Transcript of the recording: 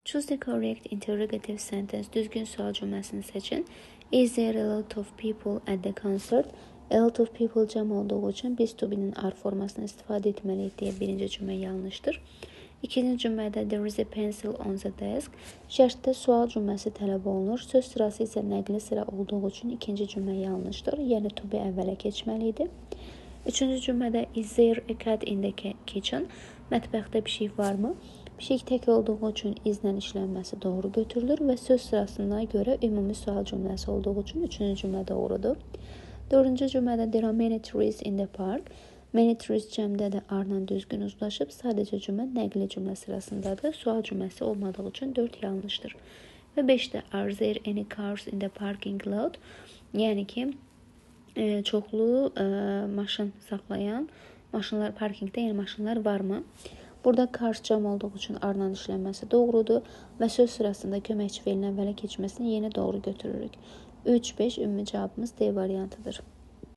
Choose the correct interrogative sentence. Düzgün sual cümləsini seçin. Is there a lot of people at the concert? A lot of people cəm olduğu üçün biz to be-nin are formasını istifadə etməliyik deyə birinci cümlə yanlışdır. İkinci cümlədə there is a pencil on the desk. Şərtdə sual cümləsi tələb olunur. Söz sırası isə nəqli sıra olduğu üçün ikinci cümlə yanlışdır. Yəni to be əvvələ keçməli idi. Üçüncü cümlədə is there a cat in the kitchen? Mətbəxdə pişik varmı? Pişik tək olduğu üçün is-lə işlənməsi doğru götürülür və söz sırasına görə ümumi sual cümləsi olduğu üçün üçüncü cümlə doğrudur. Dördüncü cümlədə there are many trees in the park. Many trees cəmdə də are-la düzgün uzlaşıb, sadəcə cümlə nəqli cümlə sırasındadır. Sual cümləsi olmadığı üçün 4 yanlışdır. Və 5-də are there any cars in the parking lot? Yəni ki, çoxlu maşın saxlayan maşınlar parkinqdə, yəni maşınlar varmı? Burada cars cəm olduğu üçün are-la işlənməsi doğrudur və söz sırasında köməkçi feilin əvvələ keçməsini yenə doğru götürürük. 3, 5 ümumi cavabımız D variantıdır.